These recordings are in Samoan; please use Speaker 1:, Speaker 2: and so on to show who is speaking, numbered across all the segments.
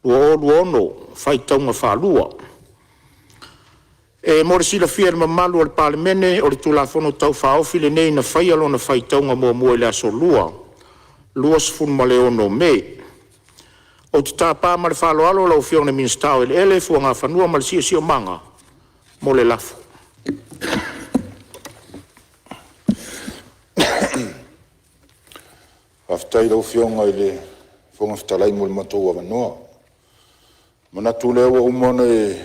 Speaker 1: 2026, faitauga faalua. E mo le silafia e le mamalu o le Palemene, o le Tulafono Tau Faaofi lenei na faia lona faitauga muamua i le aso Lua, 26 o Me. Ou te tapa ma le faaaloalo lau Afioga i le Minisita o Eleele, Fuagafanua ma le Siosiomaga mo le lafo.
Speaker 2: Faafetai i lau Afioga i le Fofoga Fetalai mo le matou avanoa. E manatu o lea ua uma ona e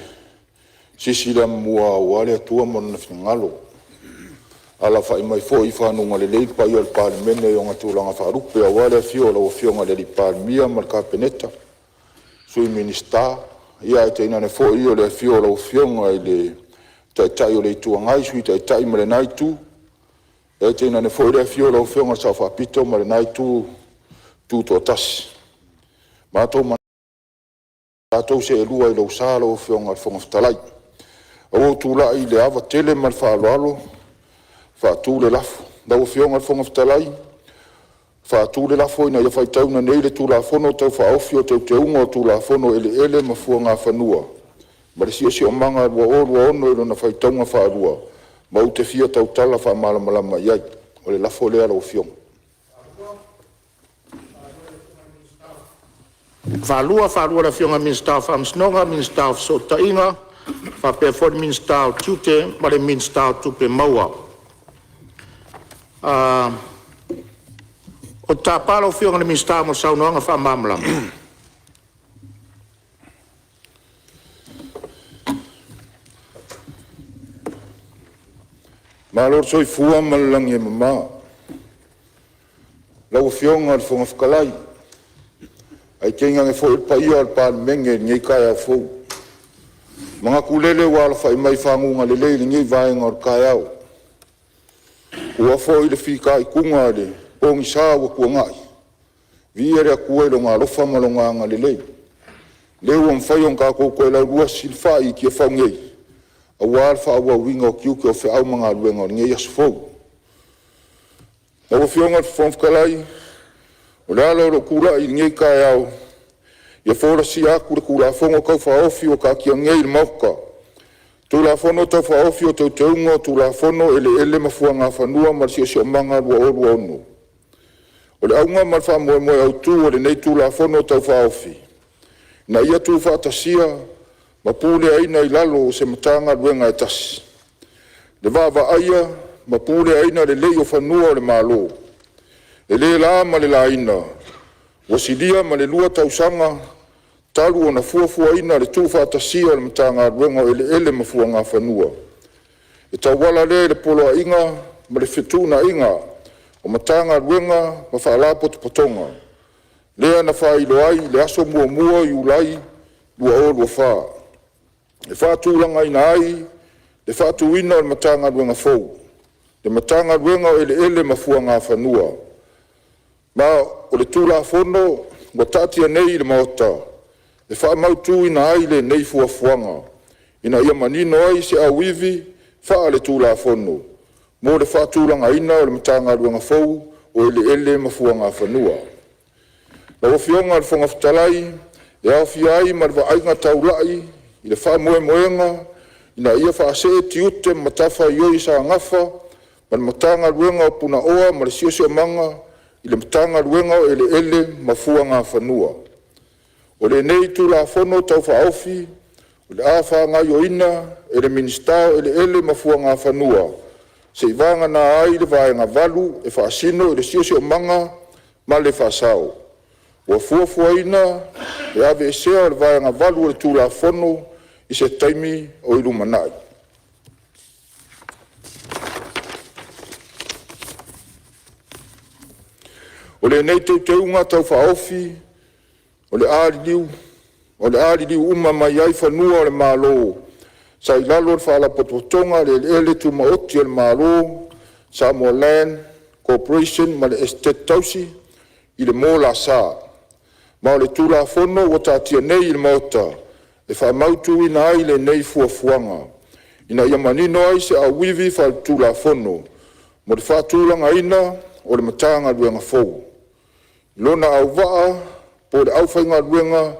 Speaker 2: sisi le amomua aua le Atua ma Lona finagalo, alafai mai foi i faguga lelei le paia o le Palemene i ona tulaga faalupe, aua le afio o lau Afioga i le Palemia ma le Kapeneta, Sui Minisita, ae tainane foi o le afio o lau Afioga i le Taitai o le Itu Agai, Sui Taitai ma lena Itu, ae tainane foi le afio o lau Afioga i le Sao Faapito ma lena Itu Tutoatasi. Ua matou seelua i lou sa lau Afioga i le Fofoga Fetalai. Ae ua ou tulai i le ava tele ma le faaaloalo e faatu le lafo. Lau Afioga i le Fofoga Fetalai, E faatu le lafo, Ina ia faitauina nei le Tulafono Tau Faaofi o Teuteuga o Tulafono o Eleele ma Fuagafanua ma le Siosiomaga 2026 i lona faitauga faalua, ma ou te fia tautala faamalamalama i ai. O le lafo lea lau Afioga.
Speaker 1: E faasilasila atu ua faamaonia le lafo. Faafetai foi i le Minisita o Tiute ma le Minisita o Tupe Maua. Ou te tapa lau Afioga i le Minisita mo le saunoaga faamalamalama.
Speaker 2: Malo le soifua ma le lagi e mama. Lau Afioga i le Fofoga Fetalai, ae tainane foi le paia o le Palemene i lenei taeao fou. E manatu lele ua alafai mai i faguga lelei lenei vaega o le taeao. Ua foi le fitaituga i le pogisa ua tuanai, viia le Atua i Lona alofa ma Lona agalelei, lea ua mafai ona tatou toe laulua sailifai i Tiafau nei aua le faaauauina o tiute o feau ma galuega o lenei aso fou. Lau Afioga i le Fofoga Fetalai, o le ala o lou tulai i lenei taeao, ia folasia atu le Tulafono Tau Faaofi ua taatia nei i le Maota, Tulafono Tau Faaofi o Teuteuga o Tulafono o Eleele ma Fuagafanua ma le Siosiomaga 2026. O le auga ma le faamoemoe autu o lenei Tulafono Tau Faaofi, ina ia tuufaatasia ma puleaina i lalo o se Matagaluega e tasi le vaavaaia ma puleaina lelei o fanua o le Malo. E le na ma le laina, ua silia ma le 2 tausaga talu ona fuafuaina le tuufaatasia o le Matagaluega o Eleele ma Fuagafanua, e tauala lea i le Poloaiga ma le Fetuunaiga o Matagaluega ma Faalapotopotoga, lea na faailoa ai i le aso 1 o Iulai 2024, e faatulagaina ai le faatuina o le Matagaluega fou, le Matagaluega o Eleele ma Fuagafanua. Ma o le Tulafono ua taatia nei i le Maota e faamautuina ai lenei fuafuaga ina ia manino ai se auivi faale-Tulafono mo le faatulagaina o le Matagaluega fou o Eleele ma Fuagafanua. Lau Afioga i le Fofoga Fetalai, e aofia ai ma le vaaiga taulai i le faamoemoega ina ia faasee tiute ma matafaioi sa nafa ma le Matagaluega o Punaoa ma le Siosiomaga i le Matagaluega o Eleele ma Fuagafanua. O lenei Tulafono Tau Faaofi o le a faagaoioiina e le Minisita o Eleele ma Fuagafanua, seiavagana ai le vaega 8 e faasino i le Siosiomaga ma le Faasao. Ua fuafuaina le aveesea o le vaega 8 o le Tulafono i se taimi o i lumanai. O lenei Teuteuga Tau Faaofi o le a liliu uma mai ai fanua o le Malo sa i lalo o le Faalapotopotoga o Eleele Tumaoti a le Malo (Samoa Land Corporation ma le Esetete Tausi) i le mo LSA. Ma o le Tulafono ua taatia nei i le Maota e faamautuina ai lenei fuafuaga ina ia manino ai se auivi faale-Tulafono mo le faatulagaina o le Matagaluega fou, lona auvaa po o le aufaigaluega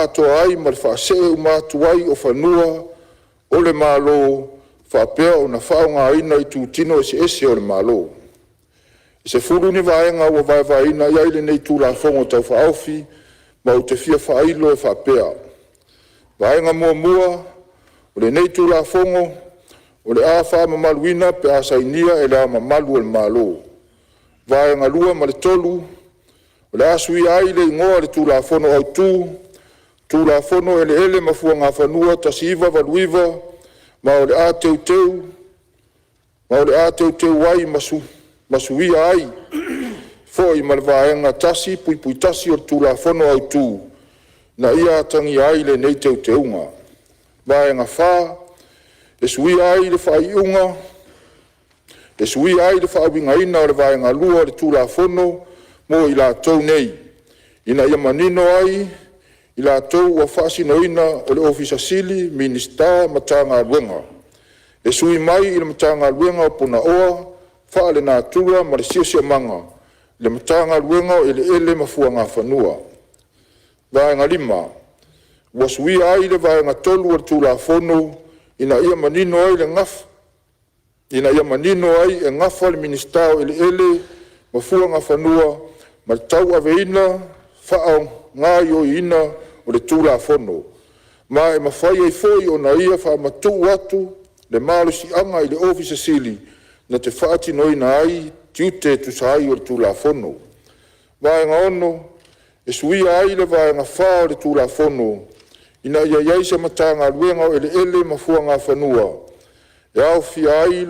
Speaker 2: atoa ai ma le faasee uma atu ai o fanua o le Malo faapea ona faaaogaina i itutino eseese o le Malo. E 10 ni vaega ua vaevaeina i ai lenei Tulafono Tau Faaofi ma ou te fia faailoa e faapea: Vaega Muamua, o lenei Tulafono o le a faamamaluina pe a sainia e Le Ao Mamalu o le Malo. Vaega Lua ma le Tolu, o le a suia ai le igoa o le Tulafono Autu, Tulafono o Eleele ma Fuagafanua 1989, ma o le a teuteu ai ma suia ai foi ma le Vaega 1(1) o le Tulafono Autu, ina ia atagia ai lenei teuteuga. Vaega Fa, e suia ai le faaiuga e suia ai le faauigaina o le Vaega 2 o le Tulafono mo i latou nei, ina ia manino ai, i latou ua faasinoina o le Ofisa Sili, Minisita o Matagaluega, e sui mai i le Matagaluega o Punaoa Faalenatura ma le Siosiomaga, i le Matagaluega o Eleele ma Fuagafanua. Vaega 5, ua suia ai le Vaega 3 o le Tulafono ina ia manino ai, e nafa le Minisita o Eleele ma Fuagafanua ma le tauaveina faagaoioiina o le Tulafono, ma e mafai ai foi ona ia faamatuu atu le malosiaga i le Ofisa Sili na te faatinoina ai tiute e tusa ai o le Tulafono. Vaega 6, e suia ai le Vaega 4 o le Tulafono ina ia i ai se Matagaluega o Eleele ma Fuagafanua e aofia ai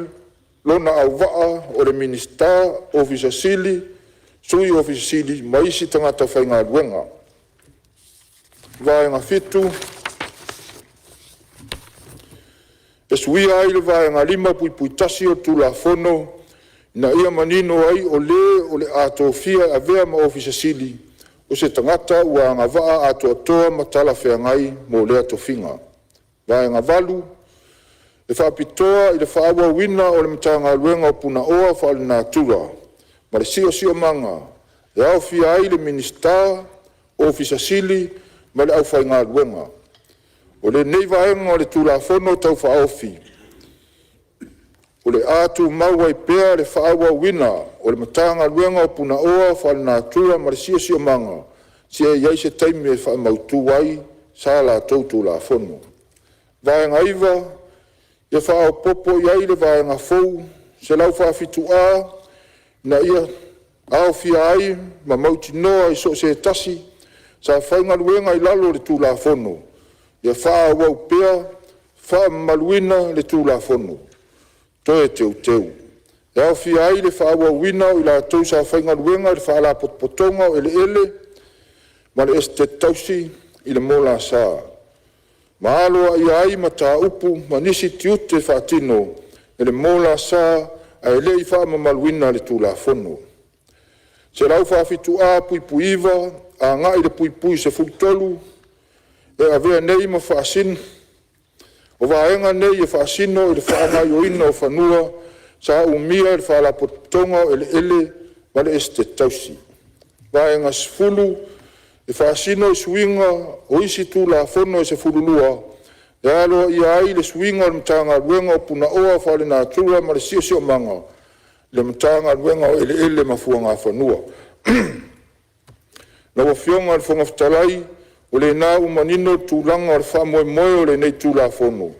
Speaker 2: lona auvaa o le Minisita, Ofisa Sili, Sui Ofisa Sili ma isi tagata faigaluega. Vaega 7, e suia ai le Vaega 5(1) o le Tulafono ina ia manino ai, o le o le a tofia e avea ma Ofisa Sili, o se tagata ua agavaa atoatoa ma talafeagai mo lea tofiga. Vaega 8, e faapitoa i le faaauauina o le Matagaluega o Punaoa Faalenatura ma le Siosiomaga, e aofia ai le Minisita, Ofisa Sili ma le aufaigaluega. O lenei vaega o le Tulafono Tau Faaofi, o le a tumau ai pea le faaauauina o le Matagaluega o Punaoa Faalenatura ma le Siosiomaga seia i ai se taimi e faamautu ai sa latou Tulafono. Vaega 9, ia faaopoopo i ai le vaega fou 147A ina ia aofia ai ma mautinoa i so o se tasi sa faigaluega i lalo o le Tulafono, ia faaauau pea faamamaluina le Tulafono Toe Teuteu, e aofia ai le faaauauina o i latou sa faigaluega i le Faalapotopotoga o Eleele ma le Esetete Tausi i le MLS, ma aloaia ai mataupu ma nisi tiute faatino e le MLS ae le i faamamaluina i le Tulafono. 147A(9) agai i le (13) e avea nei ma faasino, o vaega nei e faasino i le faagaoioiga o fanua sa umia e le Faalapotopotoga o Eleele ma le Esetete Tausi. Vaega 10 e faasino i suiga o isi Tulafono e 12, e aloaia ai le suiga o le Matagaluega o Punaoa Faalenatura ma le Siosiomaga i le Matagaluega o Eleele ma Fuagafanua. Lau Afioga i le Fofoga Fetalai, o lena ua manino le tulaga o le faamoemoe o lenei Tulafono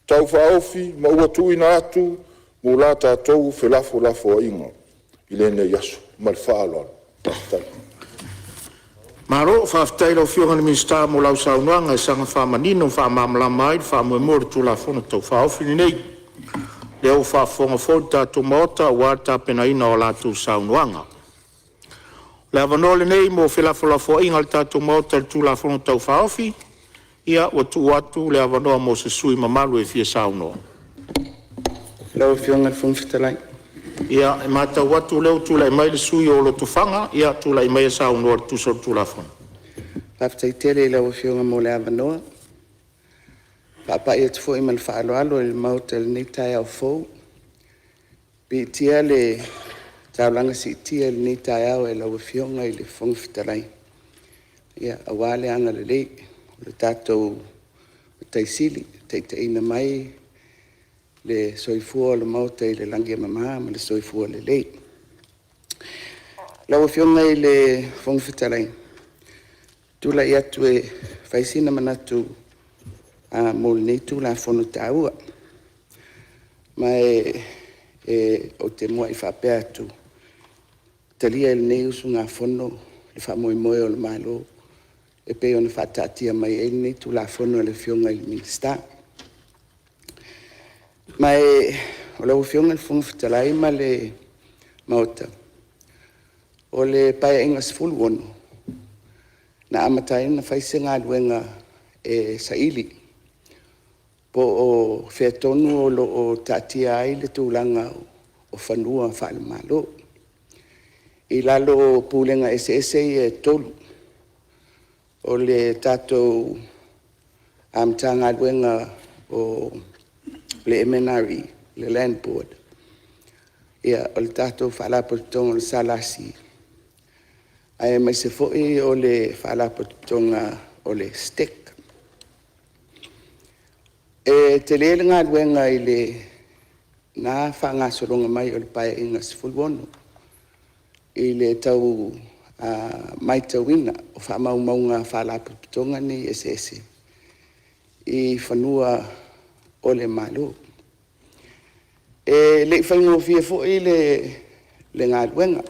Speaker 2: Tau Faaofi ma ua tuuina atu mo la tatou felafolafoaiga i lenei aso. Ma le faaaloalo. Faafetai. Malo faafetai i lau Afioga i le Minisita mo lau saunoaga e saga faamanino ma faamalamalama ai le faamoemoe o le Tulafono Tau Faaofi lenei. O lea ua faafofoga foi le tatou Maota aua le tapenaina o a latou saunoaga. O le avanoa lenei mo felafolafoaiga a le tatou Maota i le Tulafono Tau Faaofi. Ia, ua tuu atu le avanoa mo se sui usufono mamalu e fia saunoa.
Speaker 3: Lau Afioga i le Fofoga Fetalai.
Speaker 1: Ia, e matau atu o lea ua tulai mai le sui usufono mo Lotofaga. Ia, tulai maia e saunoa e tusa o le Tulafono.
Speaker 3: Faafetai tele i lau Afioga mo le avanoa. E faapai atu foi ma le faaaloalo i le Maota i lenei taeao fou. Piitia le taulaga siitia i lenei taeao i lau Afioga i le Fofoga Fetalai aua le agalelei le tatou Matai Sili i le taitaiina mai le soifua o le Maota i le lagi e mama ma le soifua lelei. Lau Afioga i le Fofoga Fetalai, ou te tulai atu e fai sina manatu mo lenei Tulafono taua. Ma ou te muai faapea atu, e talia e lenei usugafono le faamoemoe o le Malo e pei ona faataatia mai ai lenei Tulafono e le Afioga i le Minisita. Ma lau Afioga i le Fofoga Fetalai ma le Maota, o le Paeaiga XVI na amata ai ona fai se galuega e saili po o fea tonu o lo o taatia ai le tulaga o fanua faale-Malo i lalo o Pulega eseese ia e 3, o le tatou Matagaluega o le MNRE, le Land Board, o le tatou Faalapotopotoga o le SLC, aemaise foi o le Faalapotopotoga o le STEC. E tele le galuega i lena faagasologa mai o le Paeaiga XVI i le tau matauina o faamaumauga a Faalapotopotoga nei eseese i fanua o le Malo. E le i faigofie foi le galuega,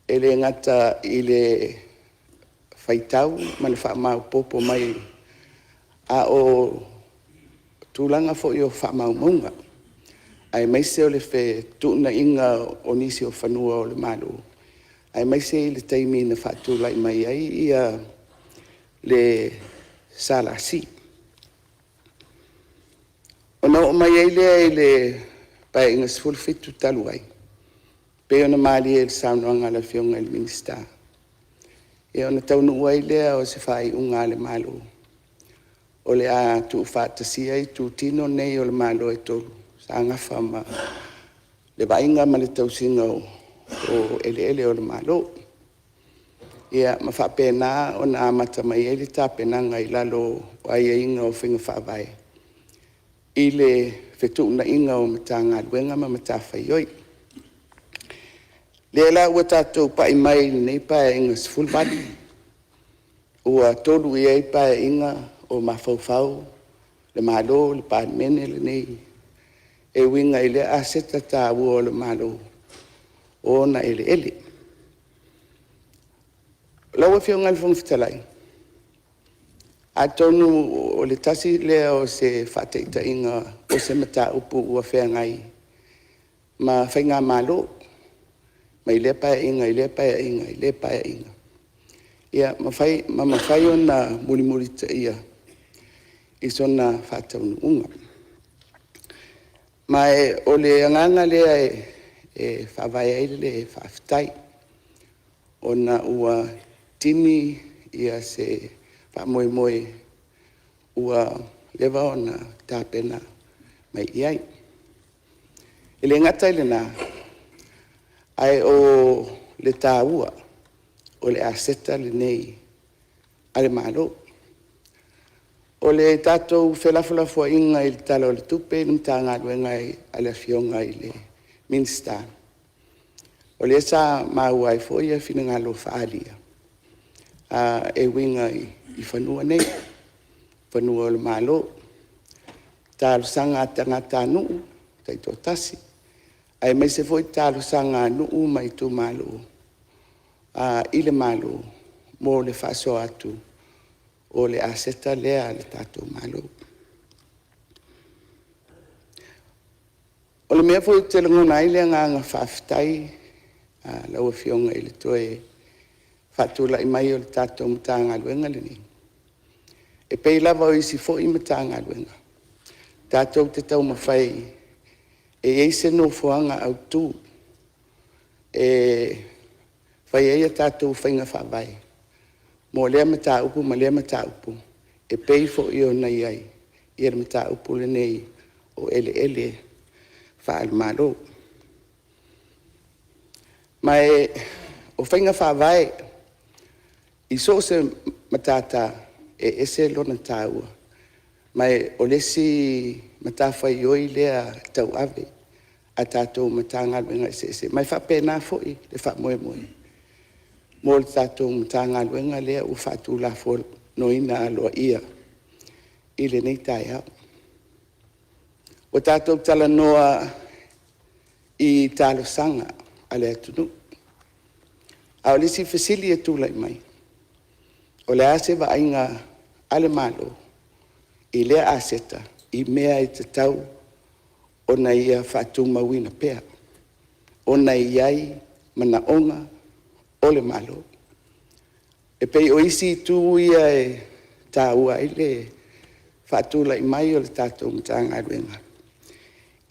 Speaker 3: e le gata i le faitau ma le faamaopoopo mai, a o tulaga foi o faamaumauga, aemaise o le fetuunaiga o nisi o fanua o le Malo, aemaise i le taimi na faatulai mai ai le SLC. Ona oo mai ai lea i le Paeaiga XVII talu ai, pei ona malie i le saunoaga a le Afioga i le Minisita, ia ona taunuu ai lea o se faaiuga a le Malo o le a tuufaatasia itutino nei o le Malo e 3 sa nafa ma le vaaiga ma le tausiga o eleele o le Malo. Ia ma faapena ona amata mai ai le tapenaga i lalo o aiaiga o faiga faavae i le fetuunaiga o Matagaluega ma matafaioi. Lea la ua tatou pai mai i lenei Paeaiga XVIII, ua 3 i ai Paeaiga o mafaufau le Malo, le Palemene lenei e uiga i lea aseta taua o le Malo, o ona eleele. Lau Afioga i le Fofoga Fetalai, atonu o le tasi lea o se faataitaiga o se mataupu ua feagai ma faigamalo mai lea Paeaiga i lea Paeaiga i lea Paeaiga, ia, ma mafai ona mulimulitaia i sona faataunuuga. Ma o le agaga lea e faavae ai le faafetai, ona ua tini se faamoemoe ua leva ona tapena mai i ai. E le gata i lena, ae o le taua o le aseta lenei a le Malo. O le tatou felafolafoaiga i le Tala o le Tupe i le Matagaluega a le Afioga i le Minisita, o lea sa maua ai foi finagalo faaalia e uiga i fanua nei, fanua o le Malo, talosaga a tagatanuu taitoatasi, aemaise foi talosaga a nuu ma itumalo i le Malo mo le faasoa atu o le aseta lea a le tatou Malo. O le mea foi ou te lagona ai le agaga faafetai lau Afioga i le toe faatulai mai o le tatou Matagaluega lenei, e pei lava o isi foi Matagaluega, tatou te taumafai e i ai se nofoaga autu e fai ai a tatou faiga faavae mo lea mataupu ma lea mataupu e pei foi ona i ai le mataupu lenei o eleele faale-Malo. Ma o faiga faavae i so o se matata, e ese lona taua, ma o le isi matafaioi lea tauave a tatou Matagaluega eseese, ma e faapena foi le faamoemoe mo le tatou Matagaluega lea ua faatulafonoina aloaia i lenei taeao. Ua tatou talanoa i talosaga a le atunuu, a o le isi fesili e tulai mai, o le a se vaaiga a le Malo i lea aseta i mea e tatau ona ia faatumauina pea ona e i ai manaoga o le Malo? E pei o isi itu ia e taua ai le faatulai mai o le tatou Matagaluega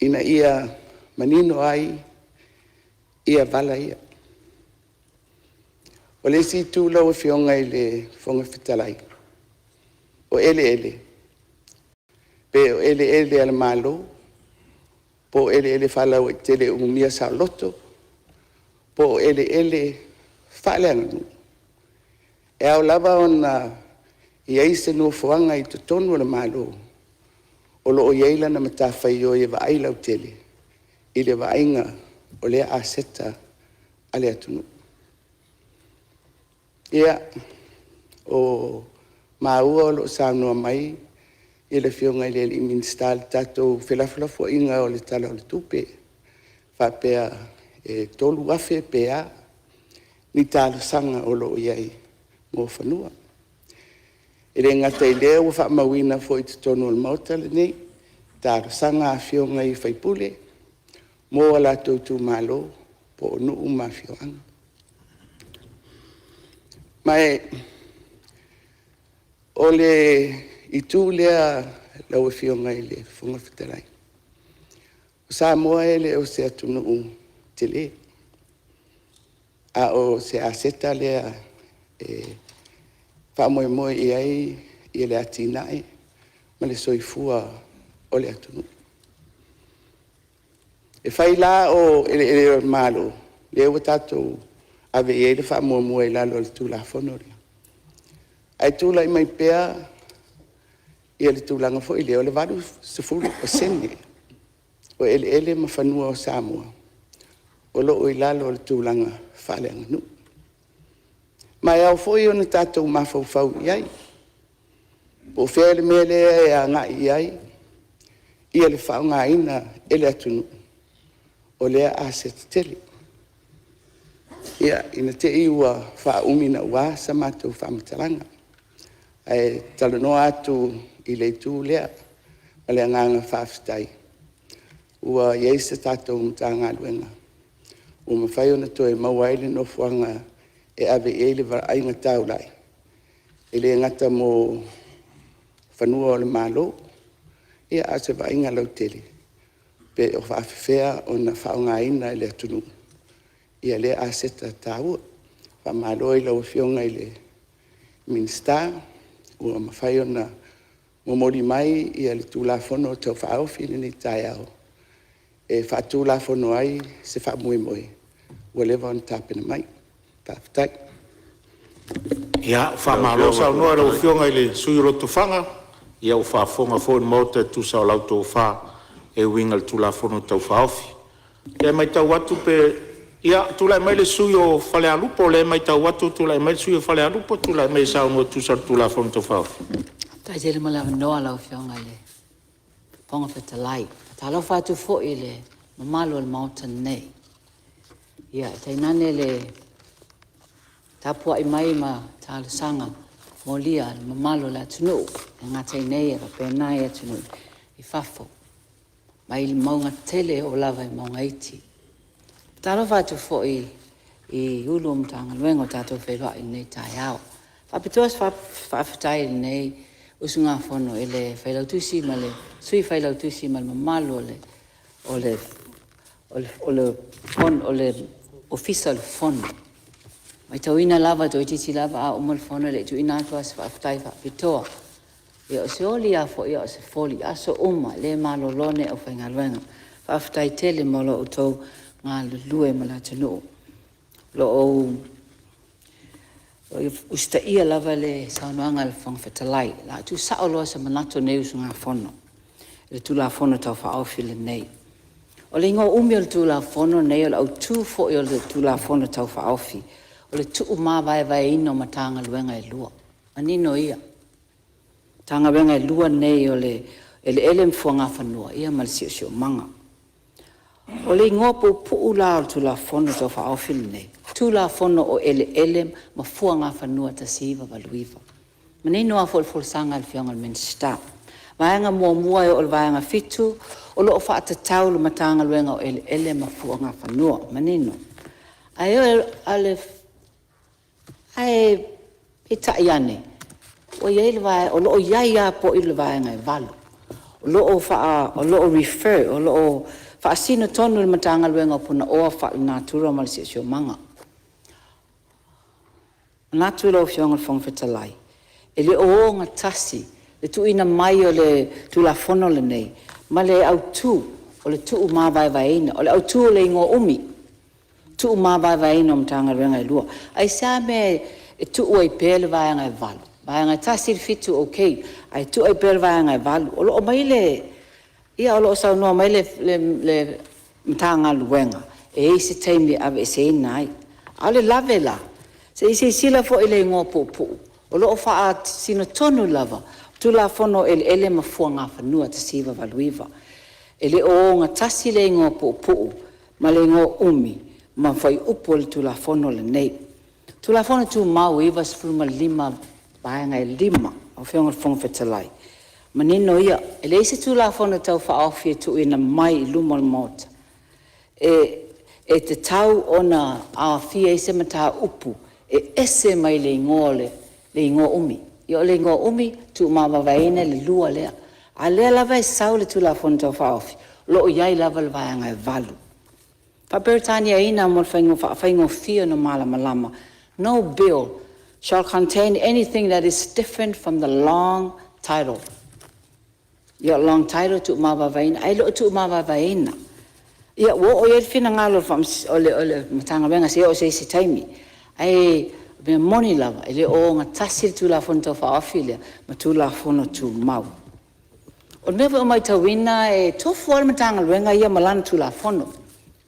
Speaker 3: ina ia manino ai vala ia. O le isi itu lau Afioga i le Fofoga Fetalai, o eleele, pe o eleele a le Malo po o eleele faalauaitele umia saoloto po o eleele faaleaganuu, e ao lava ona i ai se nofoaga i totonu o le Malo o lo o i ai lana matafaioi e vaai lautele i le vaaiga o lea aseta a le atunuu. Ia, ua maua o lo o saunoa mai le Afioga i le Minisita i le tatou felafolafoaiga o le Tala o le Tupe, e faapea e 3,000 pe a ni talosaga o lo o i ai mo fanua. E le gata i lea ua faamauina foi i totonu o le Maota lenei talosaga a Afioga i sui usufono mo latou itumalo po o nuu ma afioaga. Ma o le itu lea lau Afioga i le Fofoga Fetalai, o Samoa e le o se atunuu tele, a o se aseta lea e faamoemoe i ai le atinae ma le soifua o le atunuu. E fai la o eleele o le Malo lea ua tatou ave i ai le faamuamua i lalo o le Tulafono lea, ae tulai mai pea le tulaga foi lea o le 80% o eleele ma fanua o Samoa o lo o i lalo o le tulaga faaleaganuu. Ma e ao foi ona tatou mafaufau i ai, po o fea le mea lea e agai i ai le faaaogaina e le atunuu o lea aseta tele. Ia, ina ne i te i ua faaumi naua sa matou faamatalaga, ae talanoa atu i le itu lea ma le agaga faafetai ua i ai se tatou Matagaluega ua mafai ona toe maua ai le nofoaga e ave i ai le vaaiga taulai, e le gata mo fanua o le Malo, a o se vaaiga lautele pe o faapefea ona faaaogaina e le atunuu lea aseta taua. Faamalo i lau Afioga i le Minisita ua mafai ona momoli mai le Tulafono Tau Faaofi i lenei taeao e faatulafono ai se faamoemoe ua leva ona tapena mai. Faafetai. Ia, faamalo saunoa i lau Afioga i le sui usufono mo Lotofaga. Ua faafofoga foi le Maota e tusa o lau tofa e uiga i le Tulafono Tau Faaofi. O lea e matau atu pe… Ia, tulai mai le sui usufono mo Falealupo. O lea e matau atu ua tulai mai le sui usufono mo Falealupo e tulai mai e saunoa e tusa o le Tulafono Tau Faaofi. Faafetai tele mo le avanoa lau Afioga i le Fofoga Fetalai. E faatalofa atu foi i le mamalu o le Maota nei, tainane le tapuai mai ma talosaga molia a le mamalu o le atunuu, e le gata i inei ae faapena i atunuu i fafo, mai mauga tetele e oo lava i mauga iti. E faatalofa atu foi i Ofisa Sili o Pulega o Matagaluega ua tatou feiloai i lenei taeao. E faapitoa se faafetai i lenei usugafono i le Failautusi ma le Sui Failautusi ma le mamalu o le Ofisa o le Fono. E maitauina lava toeitiiti lava a uma le fono e le i tuuina atu lava se faafetai faapitoa. Ia o se oli lava foi a o se foli i aso uma, e le malolo le aufaigaluega. Faafetai tele mo lo outou galulue mo le atunuu.
Speaker 4: O lo o usitaia lava le saunoaga a le Fofoga Fetalai. O le a tuusao loa se manatu o lenei usugafono i le Tulafono Tau Faaofi lenei. O le igoa umi o le Tulafono lenei, o le autu foi o le Tulafono Tau Faaofi, o le tuumavaevaeina o Matagaluega e lua. O le manino ia. O Matagaluega e lua nei o le Eleele ma Fuagafanua ma le Siosiomaga. O le igoa puupuu la o le Tulafono Tau Faaofi lenei, Tulafono o Eleele ma Fuagafanua 1989. E manino lava foi i le folasaga a le Afioga i le Minisita. O le vaega muamua e oo i le vaega 7 o lo o faatatau i le Matagaluega o Eleele ma Fuagafanua, manino. Ae peitai ane, ua i ai le vaega, o lo o i ai lava foi le vaega e 8, o lo o refer, o lo o faasino tonu i le Matagaluega o Punaoa Faalenatura ma le Siosiomaga. E manatu lau Afioga i le Fofoga Fetalai, e le o ogatasi le tuuina mai o le Tulafono lenei ma le autu o le tuumavaevaeina. O le autu o le igoa umi, tuumavaevaeina o Matagaluega e lua. Aisea le mea e tuu ai pea le vaega e 8? Vaega e 1 i le 7, okay, ae tuu ai pea le vaega e 8. O lo o aumai le… ia o lo o saunoa mai le Matagaluega e i ai se taimi e aveeseina ai. A o le lave la? Se i silasila foi i le igoa puupuu o lo o faasino tonu lava, Tulafono o Eleele ma Fuagafanua 1989. E le o ogatasi le igoa puupuu ma le igoa umi ma fuaiupu o le Tulafono lenei. Tulafono Tumau 95 vaega e 5 lau Afioga i le Fofoga Fetalai, o le manino ia, e leai se Tulafono Tau Faaofi e tuuina mai i luma o le Maota e tatau ona aofia ai se mataupu e ese mai le igoa umi. Ia o le igoa umi, tuumavaevaeina le lua lea, a o lea lava e sau i le Tulafono Tau Faaofi, o lo o i ai lava le Vaega e 8. Faa-Peretaniaina mo le faafaigofie ona malamalama, no Bill shall contain anything that is different from the long title. Ia o le long title tuumavaevaeina, ae le o tuumavaevaeina. Ia ua oo i ai le finagalo o le Matagaluega seia oo i se isi taimi. Ae o le mea moni lava, e le o ogatasi le Tulafono Tau Faaofi lea ma Tulafono Tumau. O le mea foi ua maitauina e tofu lava le Matagaluega ia ma lana Tulafono, e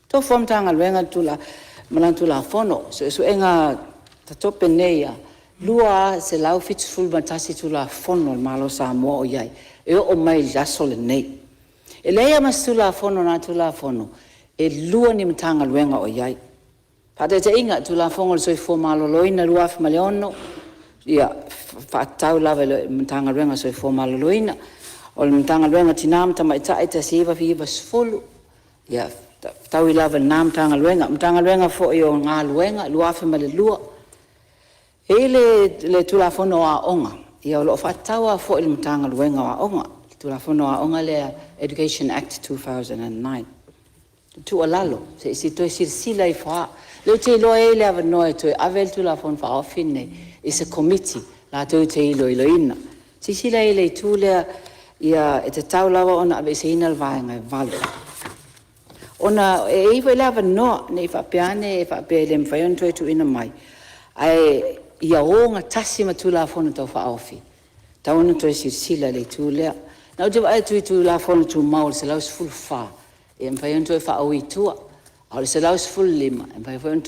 Speaker 4: tofu lava le Matagaluega ma lana Tulafono. O suesuega tatope nei lava, e 271 Tulafono a le Malo o Samoa o i ai e oo mai i le aso lenei. E leai lava ma se Tulafono na Tulafono e lua ni Matagaluega o i ai. Faataitaiga, Tulafono o le Soifua Maloloina 2006, ia, e faatatau lava i le Matagaluega o le Soifua Maloloina. O le Matagaluega o Tina ma Tamaitai 1990, ia, e fetaui lava ma lena Matagaluega. Matagaluega foi o Galuega 2002. E i ai le Tulafono o Aoga, o lo o faatatau lava foi i le Matagaluega o Aoga, le Tulafono o Aoga lea Education Act 2009. O le tuualalo, se i toe silasila ifo lava. O lea ou te iloa e i ai le avanoa e toe ave ai le Tulafono Faaofi lenei i se Komiti latou te iloiloina. Silasila i ai i le itu lea, e tatau lava ona aveeseina le Vaega e 8, ona e i ai foi le avanoa, ne i faapea ane e faapea e le mafai ona toe tuuina mai, ae ia ogatasi ma Tulafono Tau Faaofi, e tatau ona toe silasila i le itu lea. Ou te vaai atu i le Tulafono Tumau e 114, e mafai ona toe faaui i tua, a o le 115, e mafai foi ona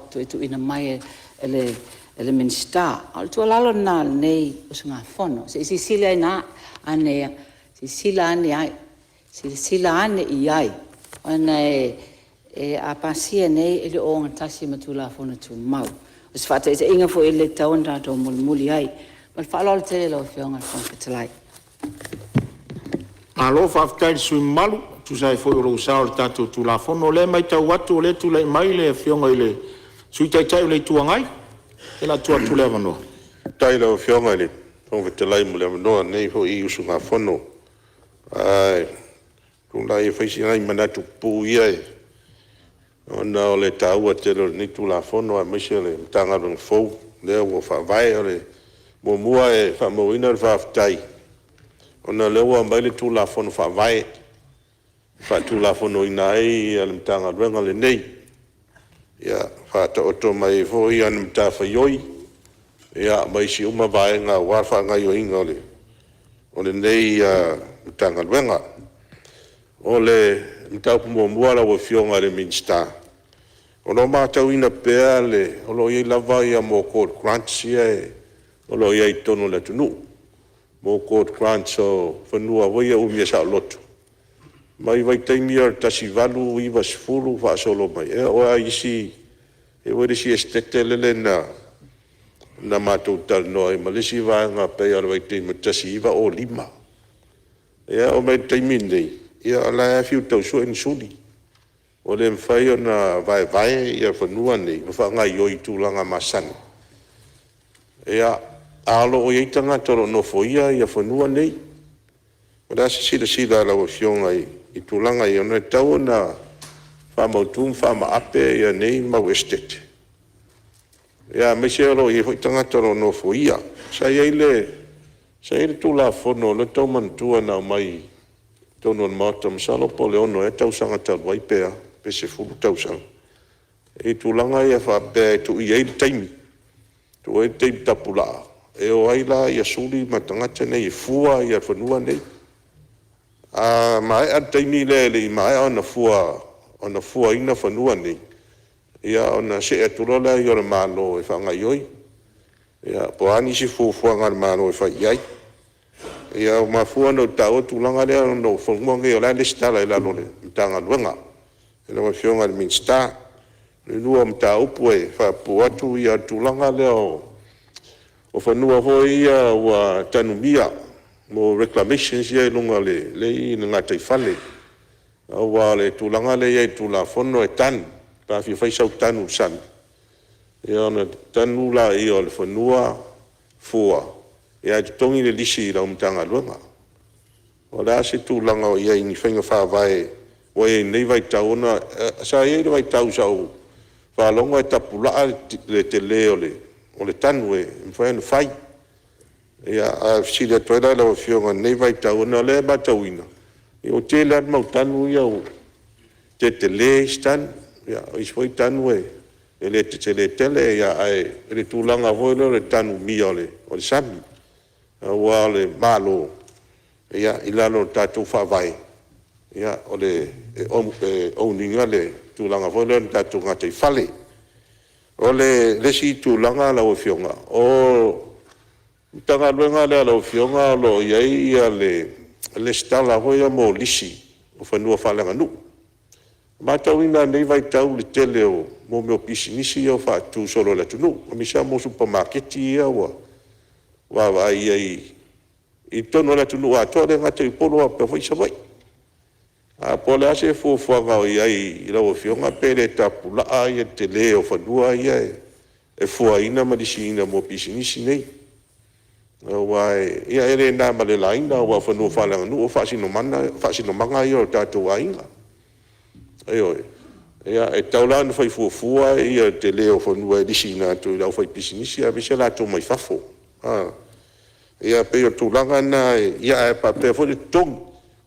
Speaker 4: toe tuuina mai e le Minisita. A o le tuualalo lena a lenei usugafono, se i silasila ane i ai, ona a pasia nei e le o ogatasi ma Tulafono Tumau. O se faataitaiga foi e le tatau ona tatou mulimuli ai. Ma le faaaloalo tele i lau Afioga i le Fofoga Fetalai. Malo faafetai i le sui usufono mamalu e tusa ai foi o lou sao i le tatou Tulafono. O lea e matau atu o lea e tulai mai le Afioga i le Sui Taitai o le Itu Agai. Ia o le a tuu atu le avanoa. Faafetai i lau Afioga i le Fofoga Fetalai mo le avanoa o lenei foi usugafono. Ae tulai e fai sina manatu pupuu ia ona o le taua tele o lenei Tulafono aemaise o le Matagaluega fou lea ua faavae. Muamua e faamauina le faafetai ona o lea ua aumai le Tulafono Faavae e faatulafonoina ai le Matagaluega lenei, e faataoto mai ai foi ana matafaioi.
Speaker 5: ma isi uma vaega aua le faagaoioiga o lenei Matagaluega. O le mataupu muamua lau Afioga i le Minisita, o lo o matauina pea o lo o i ai lava court grants ia o lo o i ai i totonu o le atunuu, court grants o fanua foi ia umia saoloto mai vaitaimi ia o le 1890 faasolo mai, e oo lava i isi, e i ai foi le isi Esetete lele na matou talanoa ai ma le isi vaega pei lava o le vaitaimi o le 1905. E oo mai i le taimi lenei, o la e lava e fiu e tau sue ni suli, ua le mafai ona vaevae fanua nei ma faagaoioi i tulaga masani, a o lo o i ai tagata o lo o nofoia fanua nei. Po o le a se silasila a lau Afioga i tulaga ia, ona e tatau ona faamautu ma faamaape nei mau Esetete, aemaise o lo o i ai foi tagata o lo o nofoia. Sa i ai le Tulafono lea ou te tau manatua na aumai i totonu o le Maota, masalo po o le 6 ea tausaga talu ai pe a, pe 10 tausaga i tulaga ia faapea e tuu i ai le taimi, tuu i ai le taimi tapulaa e o ai la suli ma tagata nei e fua fanua nei. A maea le taimi lea e le i maea ona fuaina fanua nei, ia ona see atu loa lea o le Malo e faagaoioi, ia po o a nisi fuafuaga a le Malo e fai i ai. Ia ua mafua ona ou taua le tulaga lea ona o fanua nei o la e resitala i lalo o le Matagaluega i lau Afioga i le Minisita. O lona lua o mataupu e faapupuu atu o le tulaga lea o fanua foi ia ua tanumia mo reclamations ia e i luga o le gataifale, aua o le tulaga lea e i ai i le Tulafono e tanu, pe a fia fai sau tanu i le sami, ona tanu lea o le fanua fua, ae totogi le lisi i lau Matagaluega. O le a se tulaga o i ai i ni faiga faavae ua i ai i lenei vaitau, ona sa i ai le vaitau sa ou faalogo e tapulaa le tele o le tanu e mafai ona fai. Ae fesili atu ai la i lau Afioga i lenei vaitau, ona o lea e matauina ua tele lava le mau tanu ia ua tetele isi tanu, o isi foi tanu e le tetele tele, ae i le tulaga foi lea o le tanumia o le sami. Aua o le Malo i lalo o le tatou Faavae, e own ina le tulaga foi lea o le tatou gataifale. O le isi tulaga lau Afioga, o le Matagaluega lea a lau Afioga o lo o i ai le resitala foi lea mo lisi o fanua faaleaganuu. E matauina i lenei vaitau i le tele o mea o pisinisi ia ua faatutu solo e le atunuu, aemaise lava supamakeki ia ua vaavaai i ai i totonu o le atunuu atoa, e le gata i Upolu ae faapea foi Savaii. Ae po o le a se fuafuaga o i ai i lau Afioga pe le tapulaa le tele o fanua ia e fuaina ma lisiina mo pisinisi nei. Aua e le na ma le laina aua o fanua faaleaganuu o le faasinomaga ia o tatou aiga. Ioe. E tatau la ona fai fuafua le tele o fanua e lisiina atu i le aufaipisinisi aemaise i latou mai fafo. Ia pei o le tulaga lena, ae faapea foi le totogi.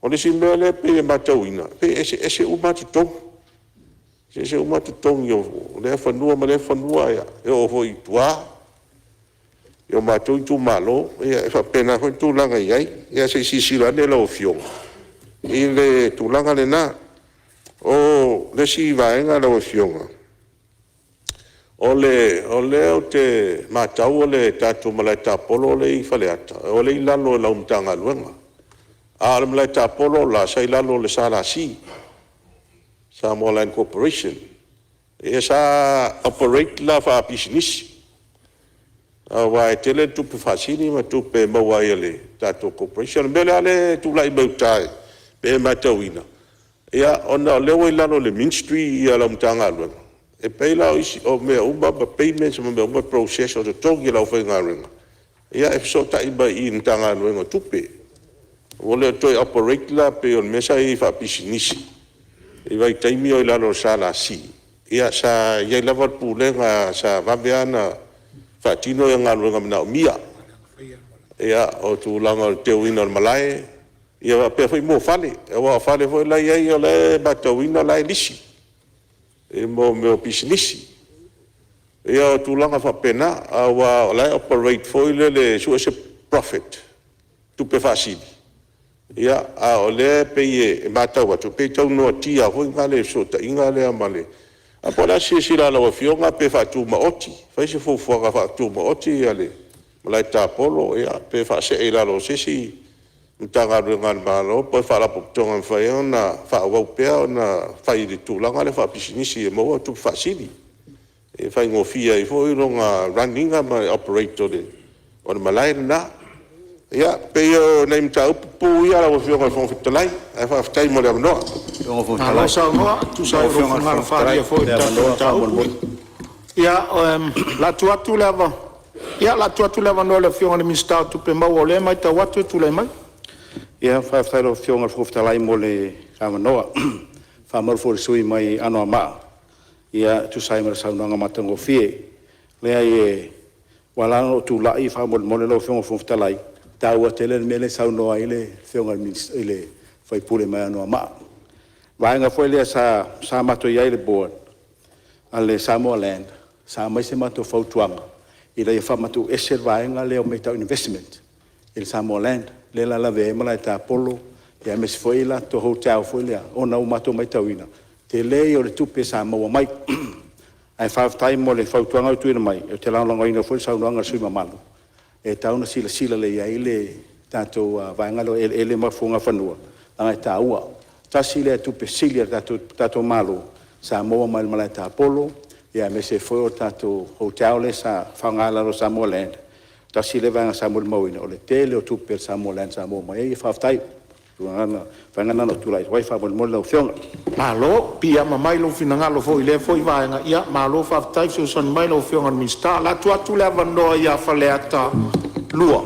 Speaker 5: O le isi mea lea e pei e matauina, e pei e eseese uma lava totogi, eseese uma totogi o lea fanua ma lea fanua, e oo foi i tua i o matou itumalo, e faapena foi le tulaga e i ai. Ia se i silasila ane lau Afioga i le tulaga lena. O le isi vaega lau Afioga, o lea ou te matau o le tatou malae tapolo lea e i Faleata, o lea e i lalo o lau Matagaluega. A o le malae tapolo la sa i lalo o le SLC, Samoa Land Corporation. Sa operate la faapisinisi, aua e tele le tupe faasili ma tupe e maua ai e le tatou Corporation. O le mea la lea e tulai mai uta e pei e matauina, ona o lea ua i lalo o le Ministry lau Matagaluega, e pei la o mea uma ma payments ma mea uma, process o totogi o le aufaigaluega, ia e fesootai mai i le Matagaluega o Tupe. Ua le toe operate la pei o le mea sa i ai faapisinisi i vaitaimi a o i lalo o le SLC, ia sa i ai lava le pulega sa vave lava ona faatino galuega manaomia. Ia, o tulaga o le teuina o le malae, ia faapea foi mea o fale. Aua o fale foi la e i ai o la e matauina o la e lisi i mea o pisinisi. Ia o tulaga faapena, aua o la e operate foi lele e sue se profit, tupe faasili, a o lea e pei e matau atu e pei e tau noatia foi lea i le fesootaiga lea ma le… Ae po o le a se silasila a lau Afioga pe faatumaoti, fai se fuafuaga faatumaoti le Malae tapolo pe faasee i lalo o se isi Matagaluega a le Malo po o se Faalapotopotoga e mafai ai ona faaauau pea ona fai i le tulaga lea faapisinisi e maua tupe faasili, e faigofie ai foi lona run ina ma le operate o le malae lena. Ia, pei o nai mataupu pupuu ia lau Afioga i le Fofoga Fetalai, ae faafetai mo le avanoa.
Speaker 1: Malo saunoa e tusa ai o lou finagalo faaalia foi i le tatou mataupu. Ia, o le a tuu atu le avanoa i le Afioga i le Minisita o Tupe Maua o lea e matau atu e tulai mai.
Speaker 6: Ia, faafetai i lau Afioga i le Fofoga Fetalai mo le avanoa. E faamalu foi i le sui usufono mai Anoamaa e tusa ai ma le saunoaga matagofie. Leai, ua ala la ona ou tulai faamolemole lau Afioga i le Fofoga Fetalai, e taua tele le mea lea e saunoa ai le Afioga i le sui usufono mai Anoamaa. O le vaega foi lea sa matou i ai i le Board a le Samoa Land, sa aumai se matou fautuaga ina ia faamatuuese le vaega lea o mea tau investment i le Samoa Land, lea la e lavea ai Malaetapolo aemaise foi latou hotel foi lea, ona ua matou matauina, tele ia o le tupe sa maua mai. Ae faafetai mo le fautuaga ua tuuina mai, ou te lagolagoina foi le saunoaga a le sui usufono mamalu, e tatau ona silasila lelei i ai le tatou vaega lea o Eleele ma Fuagafanua, leaga e taua. Tasi lea tupe sili a le tatou Malo sa maua mai le Malaetapolo aemaise ai foi o le tatou hotel lea sa faaaoga i lalo o le Samoa Land. Tasi lea vaega sa molimauina o le tele o tupe a le Samoa Land sa maua mai ai. Faafetai. O le vaega lena na ou tulai atu ai faamolemole lau Afioga.
Speaker 1: Malo piiama mai lou finagalo foi i lea foi vaega, malo faafetai fesoasoani mai lau Afioga i le Minisita. O le a tuu atu le avanoa ia Faleata 2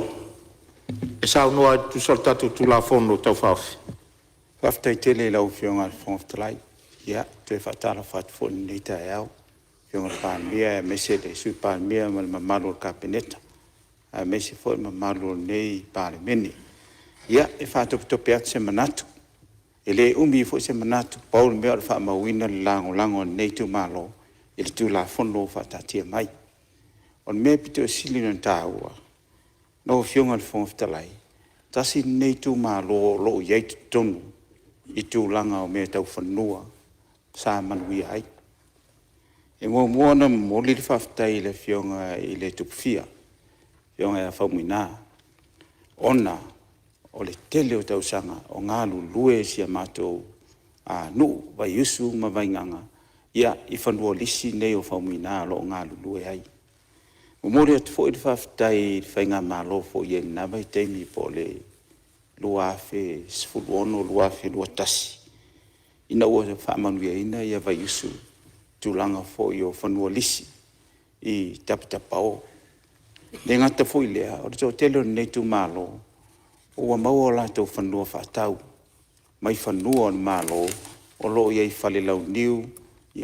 Speaker 1: e saunoa ai e tusa o le tatou Tulafono Tau Faaofi.
Speaker 7: Faafetai tele i lau Afioga i le Fofoga Fetalai. Ia, e toe faatalofa atu foi i lenei taeao i lau Afioga i le Palemia aemaise le Sui Palemia ma le mamalu o le Kapeneta, aemaise foi le mamalu o lenei Palemene. Ia, e faatopetope atu se manatu, e le umi foi se manatu, pau le mea o le faamauina o le lagolago a lenei itumalo i le Tulafono ua faataatia mai. O le mea e pito sili ona taua lau Afioga i le Fofoga Fetalai, tasi lenei itumalo o lo o i ai i totonu i tulaga o mea tau fanua sa manuia ai. E muamua ona momoli le faafetai i le Afioga i le Tupufia, le Afioga ia Faumuina, ona o le tele o tausaga o galulue si o matou nuu, Vaiusu ma Vaigaga, i fanua lisi nei o Faumuina o lo o galulue ai. E momoli atu foi le faafetai i le faigamalo foi i ai i lena vaitaimi po o le 2016-2021 ina ua faamanuiaina Vaiusu i tulaga foi o fanua lisi i taputapuao. E le gata foi i lea, o le toatele o lenei itumalo ua maua o latou fanua faatau mai fanua o le Malo o lo o i ai i Falelauniu,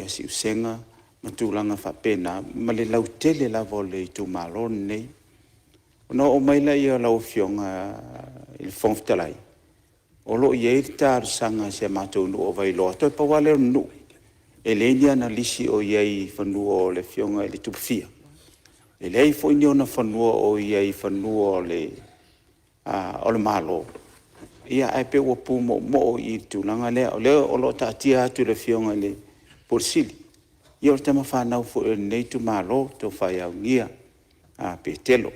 Speaker 7: Siusega ma tulaga faapena, ma le lautele lava o le itumalo lenei. Ona oo mai lea lau Afioga i le Fofoga Fetalai, o lo o i ai le talosaga a si o matou nuu o Vailoa, toe pau lava lea o le nuu e leai ni ana lisi o i ai i fanua o le Afioga i le Tupufia, e leai foi ni ona fanua o i ai i fanua o le Malo, ae pei ua pumoomoo i i i le tulaga lea. O lea o lo o taatia atu i le Afioga i le Ofisa Sili o Pulega, ia o le tama fanau foi a lenei itumalo, le Tofa ia Ulugia Petelo.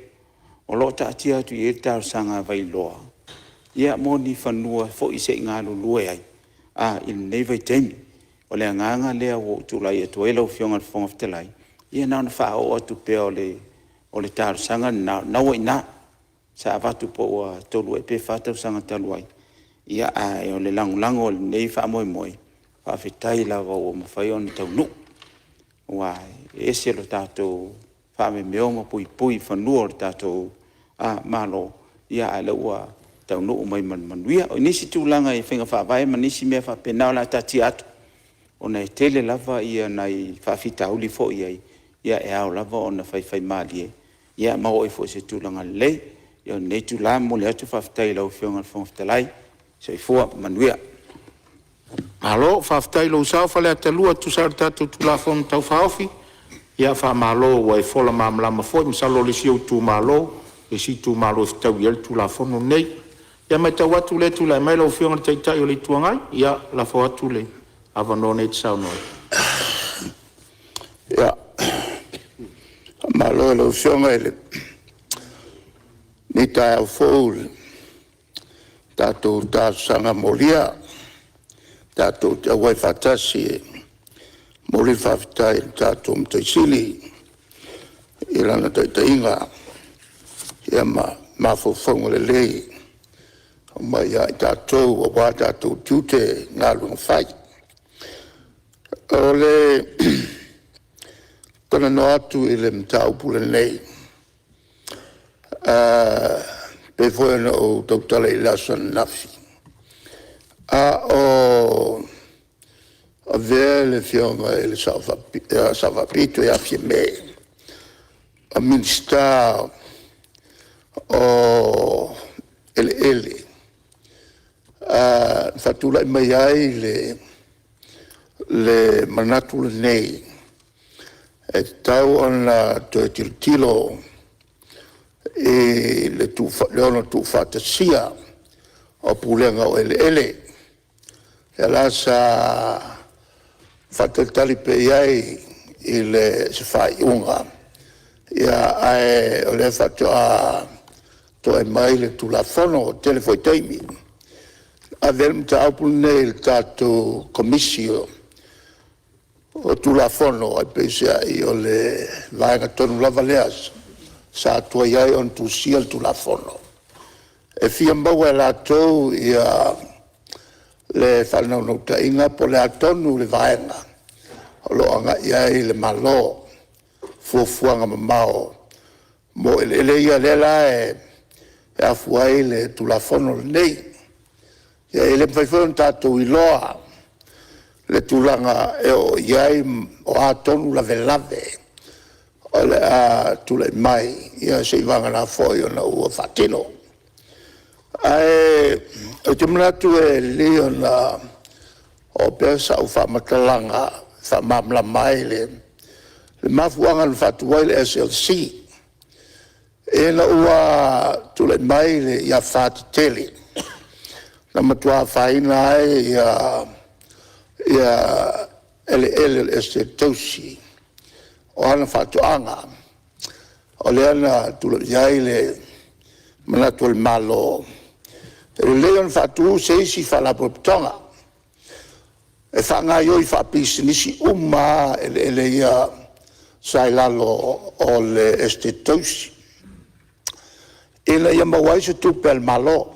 Speaker 7: O lo o taatia atu i ai le talosaga a Vailoa mo ni fanua foi se i galulue ai i lenei vaitaimi. O le agaga lea ua ou tulai atu ai lau Afioga i le Fofoga Fetalai, ia na ona faaoo atu pea o le talosaga lena, o lena ua i ina. Sa avatu po ua 3 ea pe 4 tausaga talu ai, ae o le lagolago i lenei faamoemoe, faafetai lava ua mafai ona taunuu, aua e ese le tatou faamemeo ma puipui i fanua o le tatou Malo, a o lea ua taunuu mai ma le manuia. O nisi tulaga i faiga faavae ma nisi mea faapena o le a taatia atu, ona e tele lava nai faafitauli foi o i ai, e ao lava ona faifaimalie ma oo ai foi i se tulaga lelei. Ia o lenei itula e momoli atu le faafetai i lau Afioga i le Fofoga Fetalai. Soifua ma ia manuia. Malo faafetai i lou sao Faleata 2 e tusa ai o le tatou Tulafono Tau Faaofi.
Speaker 1: Ia faamalo ua e fola malamalama foi, masalo o le isi ou itumalo le isi itumalo e fetaui i ai le Tulafono lenei. Ia, e matau atu o lea e tulai mai lau Afioga i le Taitai o le Itu Agai, ia lafo atu le avanoa nei e te saunoa ai.
Speaker 8: Ia, faamalo i lau Afioga i lenei taeao fou i le tatou talosaga molia tatou te auai faatasi e momoli le faafetai i le tatou Matai Sili i Lana taitaiga ma mafaufauga lelei ua aumai ia i tatou aua tatou tiute ma galuega fai. O le talanoa atu i le mataupu lenei e pei foi ona ou tautala i le aso ananafi, a o avea le Afioga i le Sao Faapito ia Fiame ma Minisita o Eleele, na faatulai mai ai le manatu lenei, e tatau ona toe tilotilo i le ono tuufaatasia o Pulega o Eleele. O lea la sa faatalitali pea i ai i se faaiuga, ae o lea faatoa to'e mai le Tulafono. E tele foi taimi na ave ai le mataupu lenei i le tatou Komisi o Tulafono, ae peiseai o le vaega tonu lava lea sa tuai ai ona tusia le Tulafono, e fia maua e latou le faanaunautaiga po o le a tonu le vaega o lo o agai i ai le Malo, fuafuaga mamao mo eleele ia. O lea la e afua ai le Tulafono lenei. E le mafai foi ona tatou iloa le tulaga e oo i ai o a tonu lavelave o le a tulai mai, seiavagana foi ona ua faatino. Ae ou te manatu e lelei ona oo pea sau faamatalaga e faamalamalama ai le mafuaaga na faatu ai le SLC. Ina ua tulai mai afa tetele na matua afaina ai eleele o le Esetete Tausi, o ana faatoaga, o lea na tulai ai le manatu o le Malo, e lelei ona faatu se isi Faalapotopotoga e faagaioi faapisinisi uma lava eleele ia sa i lalo o le Esetete Tausi, ina ia maua ai se tupe a le Malo,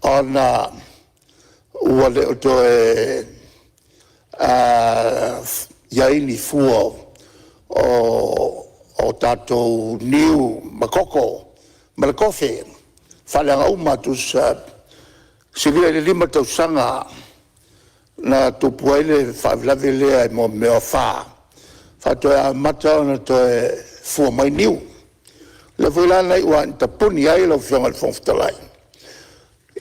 Speaker 8: ona ua le o toe i ai ni fua o tatou niu ma koko ma le kofe, faaleaga uma atu. Tusa e silia i le 5 tausaga na tupu ai le faalavelave lea i mea o afa, faatoa amata ona toe fua mai niu. O lea foi la na iu lava ina tapuni ai lau Afioga i le Fofoga Fetalai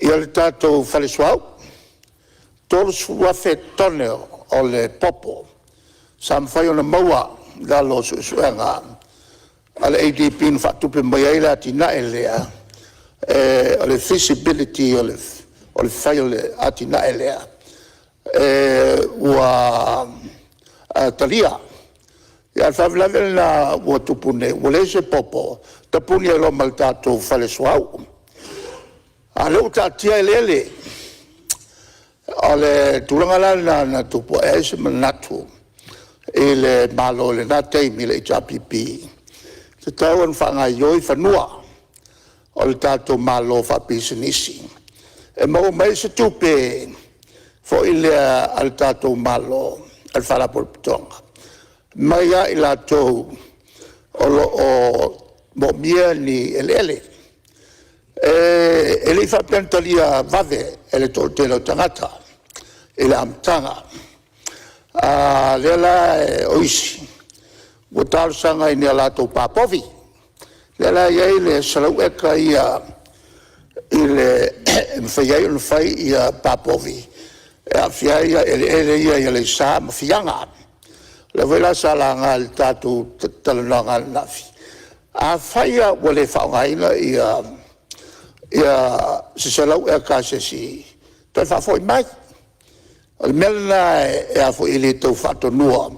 Speaker 8: le tatou fale suauu, 30,000 tone o le popo sa mafai ona maua i lalo o suesuega a le ADB na faatupe mai ai le atinae lea. O le feasibility o le fai o le atinae lea ua talia. A o le faalavelave lena ua tupu nei, ua leai se popo, tapuni ai loa ma le tatou fale suauu, a o lea ua taatia eleele. O le tulaga la lena na tupu ae ai se manatu i le Malo i lena taimi le HRPP, e tatau ona faagaioi fanua o le tatou Malo faapisinisi e maua mai ai se tupe foi lea a le tatou Malo a le Faalapotopotoga mai ia i latou o lo o moomia ni eleele. E le i faapea na talia vave e le toatele o tagata i le amataga. A o lea la o isi ua talosaga i ni a latou pa povi. O lea la e i ai le 100 eka ia e mafai ai ona fai pa povi e aafia ai eleele ia i Aleisa ma Fiaga. lea foi la sa laga i le tatou talanoaga ananafi, afai lava ua le faaaogaina se 100 eka a se isi, toe faafoi mai. O le mea lena e le tau faatonua,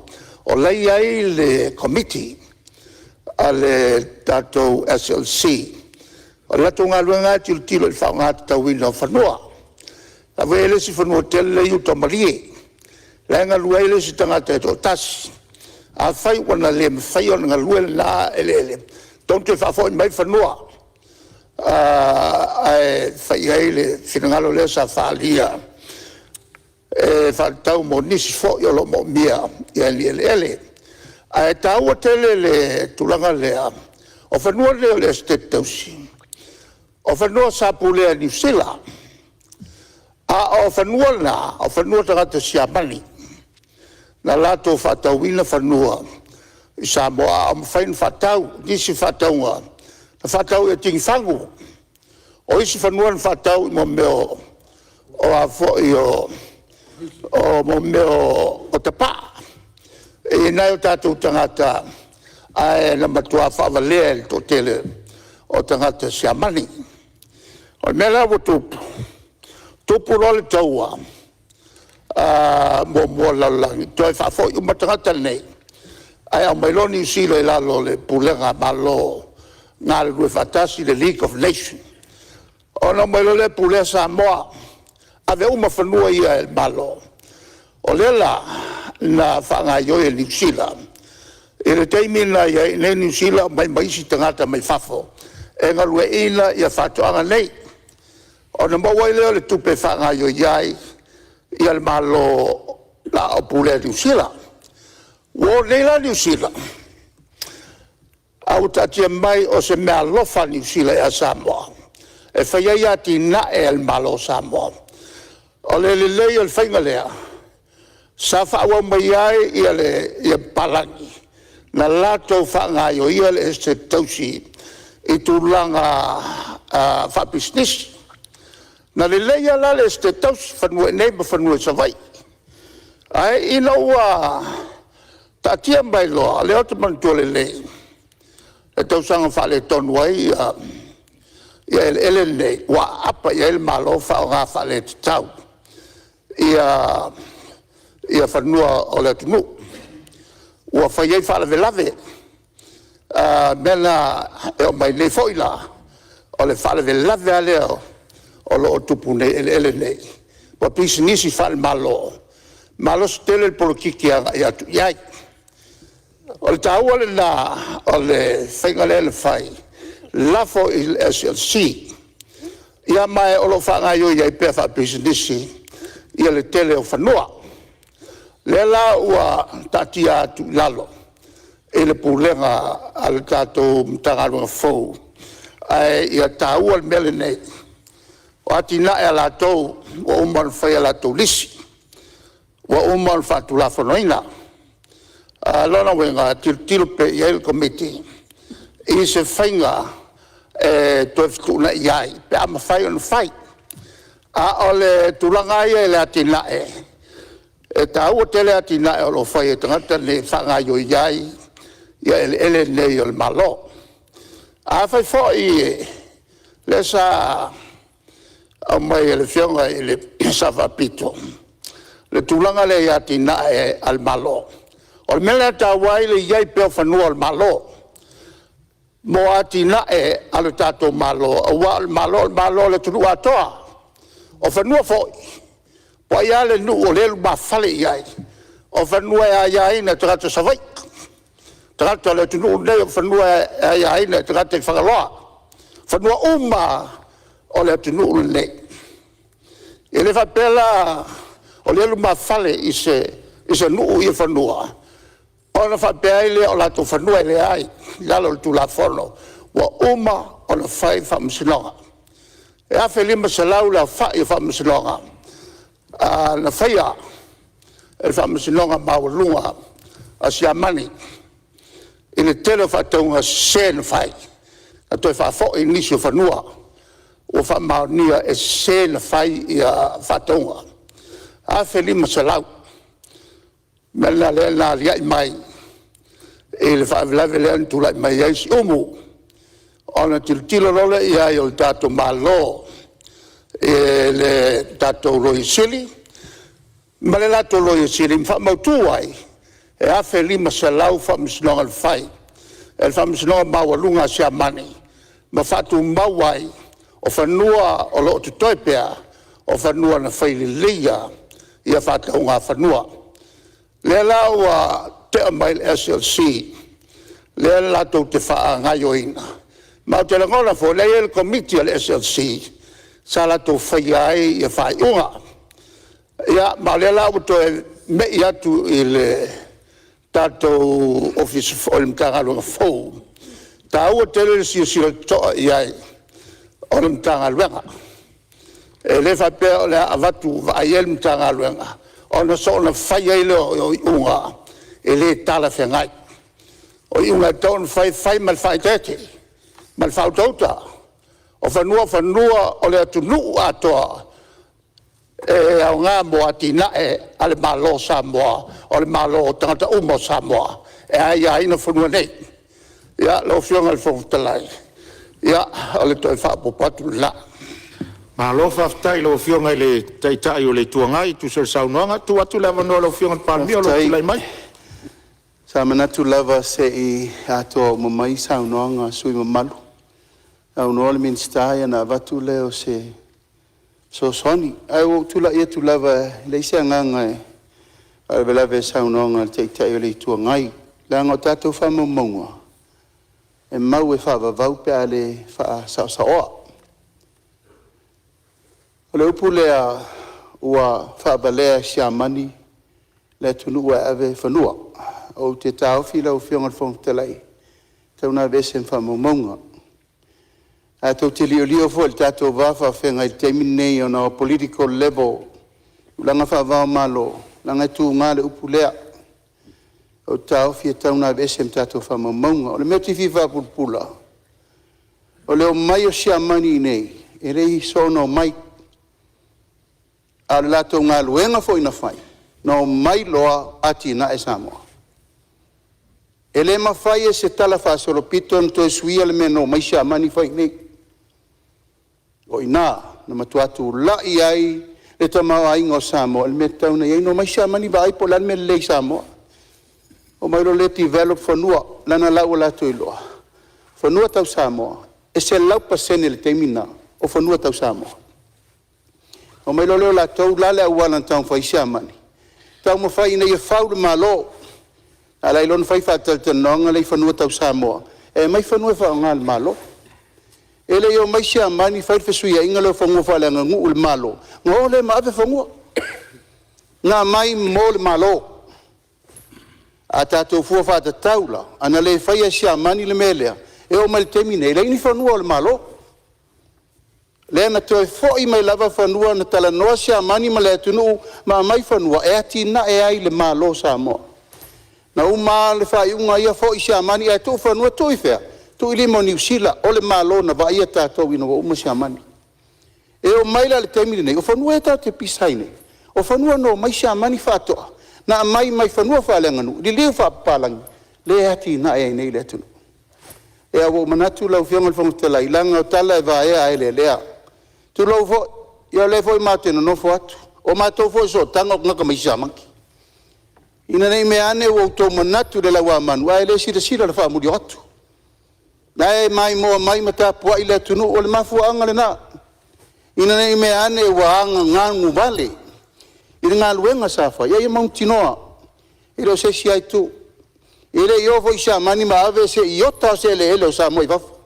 Speaker 8: o la e i ai le Komiti a le tatou SLC, o le latou galuega lava e tilotilo i le faaaoga tatauina o fanua. O la foi e i ai le isi fanua tele la e i uta o Malie, la e galue ai le isi tagata e toatasi. Afai ua na le mafaia ona galue lena eleele, e tatau ona toe faafoi mai fanua ae fai i ai le finagalo lea sa faaalia e faatatau mo nisi foi o lo o moomia ni eleele. Ae taua tele le tulaga lea, o fanua nei o le Esetete Tausi, o fanua sa pulea e Niu Sila, a o fanua na o fanua o tagata Siamani na latou faatauina fanua i Samoa a o mafai ona faatau nisi faatauga na faatau i tinifagu. O isi fanua na faatau i mea o a foi o mea o tapaa i nai o tatou tagata ae na matua faavalea e le toatele o tagata Siamani. O le mea la ua tupu, tupu loa le taua muamua o le lalolagi, toe faafoi uma tagata nei ae aumai loa Niu Sila i lalo o le pulega a Malo galulue faatasi, le League of Nation. Ona omai loa lea pulea Samoa, ave uma fanua ia e le Malo. O lea la na faagaioi e Niu Sila i le taimi na i ai i inei Niu Sila omai ma isi tagata mai fafo e galueaiina faatoaga nei, ona maua ai lea o le tupe e faagaioi ai le Malo a o pulea e Niu Sila. Ua o nei la Niu Sila a ua taatia mai o se meaalofa a Niu Sila ia Samoa e fai ai atinae a le Malo o Samoa. O le lelei o le faiga lea sa faaauau mai ai papalagi na latou faagaioia le Esetete Tausi i tulaga faapisinisi. Na lelei lava la le Esetete Tausi, fanua i inei ma fanua i Savaii. Ae ina ua taatia mai loa, o lea ou te manatua lelei le tausaga na faaletonu ai eleele nei, ua aapa i ai le Malo faaaoga faaletatau fanua o le atunuu, ua fai ai faalavelave. O le mea lena e oo mai nei foi la, o le faalavelave lava lea o lo o tupu nei i eleele nei, ua pisinisi faale-Malo, malosi tele le polokiki e agai atu i ai. O le taua lena o le faiga lea na fai, lafo i le SLC, ia ma o lo o faagaioi ai pea faapisinisi le tele o fanua. O lea la ua taatia atu i lalo i le pulega a le tatou Matagaluega fou, ae ia taua le mea lenei, o atinae a latou ua uma ona fai a latou lisi, ua uma ona faatulafonoina. O lona uiga, e tilotilo pea i ai le Komiti i se faiga e toe fetuunai ai pe a mafai ona fai. A o le tulaga lava ia i le atinae, e taua tele atinae o lo o fai e tagata nei e faagaioi ai eleele nei o le Malo. Afai foi o lea sa aumai e le Afioga i le Sao Faapito le tulaga lea i atinae a le Malo, o le mea lea e taua ai le i ai pea o fanua o le Malo mo atinae a le tatou Malo, aua o le Malo o le Malo o le atunuu atoa. O fanua foi, po o ai lava le nuu o lea e lumafale i ai, o fanua e aiaina e tagata o Savaii, tagata o le atunuu lenei, o fanua e aiaina e tagata i Fagaloa, o fanua uma lava o le atunuu lenei. E le faapea la o lea e lumafale i se nuu fanua ona faapea ai lea o latou fanua. E leai, i lalo o le Tulafono ua uma ona fai faamasinoga. E 1,500 le aofai o faamasinoga na faia e le Faamasinoga Maualuga a Siamani i le tele o faatauga sese na fai, na toe faafoi nisi o fanua ua faamaonia e sese ona fai faatauga, e 1,500. mea lena lea na aliae mai i le faalavelave lea na tulai mai ai Siumu, ona tilotilo loa lea i ai o le tatou Malo i le tatou Loia Sili ma le latou Loia Sili ma faamautu ai e 1,500 faamasinoga na fai e le Faamasinoga Maualuga a Siamani, ma faatumau ai o fanua o lo o totoe pea, o fanua na fai lelei lava faatauga fanua. O lea la ua tea mai i le SLC lea latou te faagaoioiina, ma ou te lagona foi o la e i ai le Komiti a le SLC sa latou faia ai faaiuga. Ia, ma o lea la ua toe me'i atu i le tatou Ofisa foi o le Matagaluega fou, e taua tele le silasila totoa i ai o le Matagaluega. E le faapea o le a avatu vaai i ai le Matagaluega ona soona fai ai lea o iuga e le talafeagai. O iuga e tatau ona fai, e fai ma le faaeteete ma le faautauta. O fanua o fanua o le atunuu atoa e aoga mo atinae a le Malo o Samoa, o le Malo o tagata uma o Samoa e aiaina fanua nei. Ia, lau Afioga i le Fofoga Fetalai, ia o le toe faaopoopo atu lena.
Speaker 1: Malo faafetai i lau Afioga i le Taitai o le Itu Agai e tusa o le saunoaga. E tuu atu le avanoa i lau Afioga i le Palemia o lo o tulai mai.
Speaker 3: Faafetai. Sa manatu lava se i atoa uma mai saunoaga a sui usufono mamalu, saunoa le Minisita ona avatu lea o se fesoasoani. Ae ua ou tulai atu lava e leai se agaga e faalavelave i le saunoaga a le Taitai o le Itu Agai, leaga o tatou faamaumauga, e mau e faavavau pe a le faasaosaoa. O le upu lea ua faavalea e Siamani le atunuu ae ave fanua. Ou te taofi lau Afioga i le Fofoga Fetalai, e tatau ona aveese ma faamaumauga. Ae tou te liolio foi i le tatou va faafeagai i le taimi lenei on our political level, tulaga faava-o-Malo, leaga e tuga le upu lea. Ou te taofi e tatau ona aveese ma tatou faamaumauga. O le mea ou te fia faapulapula, o le omai o Siamani i inei, e le i soona omai, a o le latou galuega foi na fai, na omai loa atinae Samoa. E le mafai e se talafaasolopito ona toe suia le mea na omai Siamani fai i inei. O i ina na matua tulai ai le tamaoaiga o Samoa i le mea e tatau ona i ai. Na omai Siamani vaai po o le a le mea lelei i Samoa, omai loa develop fanua, leaga o la ua latou iloa, o fanua tau Samoa, e 100% i le taimi lena o fanua tau Samoa. Omai loa lea o latou la le auala na taumafai e fai e Siamani, taumafai ina ia fau le Malo, ae le iloa na fai faatalatalanoaga la e i fanua tau Samoa e aumai fanua e faaaoga e le Malo. E le i omai Siamani fai le fesuiaiga lea o fanua faaleaganuu i le Malo ona o lea ma ave fanua. Na aumai mo le Malo. A tatou fua faatatau la, ana le faia e Siamani le mea lea, e oo mai i le taimi lenei e leai ni fanua o le Malo. Lea na toe foi mai lava fanua na talanoa Siamani ma le atunuu ma aumai fanua e atinae ai le Malo o Samoa. Na uma lava le faaiuga ia foi Siamani ae tuu fanua, tuu i fea? Tuu i lima o Niu Sila, o le Malo na vaaia tatou ina ua uma Siamani. E oo mai la i le taimi lenei, o fanua ia tatou te pisa ai nei, o fanua na omai Siamani faatoa, na aumai mai fanua faaleaganuu, liliu faapapalagi, lea e atiae ai nei le atunuu. Ia ua ou manatu lau Afioga i le Fofoga Fetalai, leaga o tala e vaea ae eleelea, tulou foi, ia o lea foi matou te nonofo atu, o matou foi o Sootaga o tagata mai Siamani. Ina ne i meaane ua outou manatu i le lauamanu ae le silasila i le faamulioatu. O la e maimoa mai ma tapuai le atunuu, o le mafuaaga lena, ina ne i meaane ua agaganuvale i le galuega sa fai, a ia mautinoa e le o se isi lava itu. E le i o foi Siamani ma ave se iota lava o se eleele o Samoa i fafo.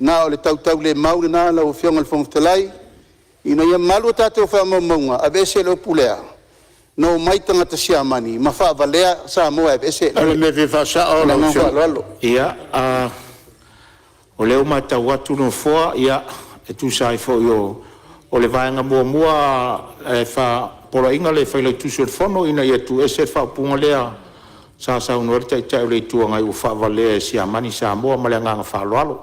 Speaker 3: Na o le tautaulemau lena lau Afioga i le Fofoga Fetalai, ina ia malu a tatou faamaumauga, aveese le upu lea, na omai tagata Siamani ma faavalea Samoa e aveese
Speaker 1: O le
Speaker 3: eleele.
Speaker 1: mea e fia faasao
Speaker 3: Ma le
Speaker 1: lau
Speaker 3: agaga
Speaker 1: Afioga.
Speaker 3: faaaloalo.
Speaker 1: Ia, o lea ua matau atu le Nofoa, e tusa ai foi o le vaega muamua e poloaiga le Failautusi o le Fono ina ia tuuese le faaupuga lea sa saunoa ai le Taitai o le Itu Agai ua faavalea e Siamani Samoa. Ma le agaga faaaloalo,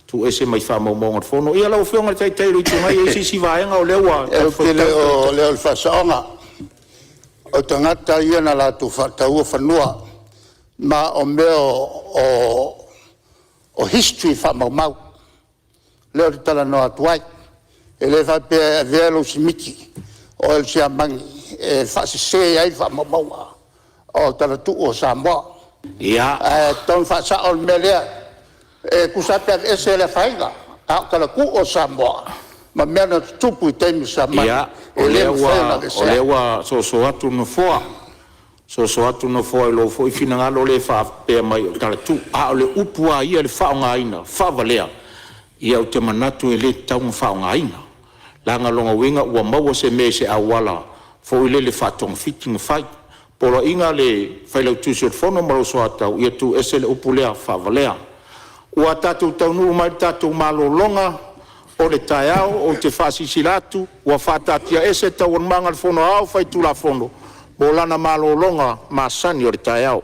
Speaker 1: tuuese mai faamaumauga o le Fono. Ia lau Afioga i le Taitai o le Itu Agai, e i ai se isi vaega o lea ua
Speaker 8: Ou te le
Speaker 1: talifuaitau
Speaker 8: o… o le faasaoga. O tagata ia na latou faataua fanua, ma o mea o history faamaumau lea ou te talanoa atu ai. E le faapea e avea lou simiti o oe o le siamani e faasese ai faamaumauga o talatuu a Samoa. Ae tatau ona faasao le mea lea. E tusa lava pe aveese le afaina, a o talatuu a Samoa ma mea na tutupu i taimi o Siamani, e le mafai ona
Speaker 1: O
Speaker 8: aveesea.
Speaker 1: lea ua soso atu le Nofoa, soso atu le Nofoa i lou foi finagalo lea e faapea mai o talatuu. A o le upu lava ia i le faaaogaina faavalea, ia ou te manatu e le tatau ona faaaogaina, leaga o lona uiga ua maua se mea i se auala foi lele faatogafiti na fai. O le poloaiga a le Failautusi o le Fono ma lou soatau, ia tuuese le upu lea faavalea. Ua tatou taunuu mai i le tatou malologa o le taeao. Ou te faasilasila atu ua faataatiaese Taualumaga a le Fono Aoao Faitulafono mo lana malologa masani o le taeao.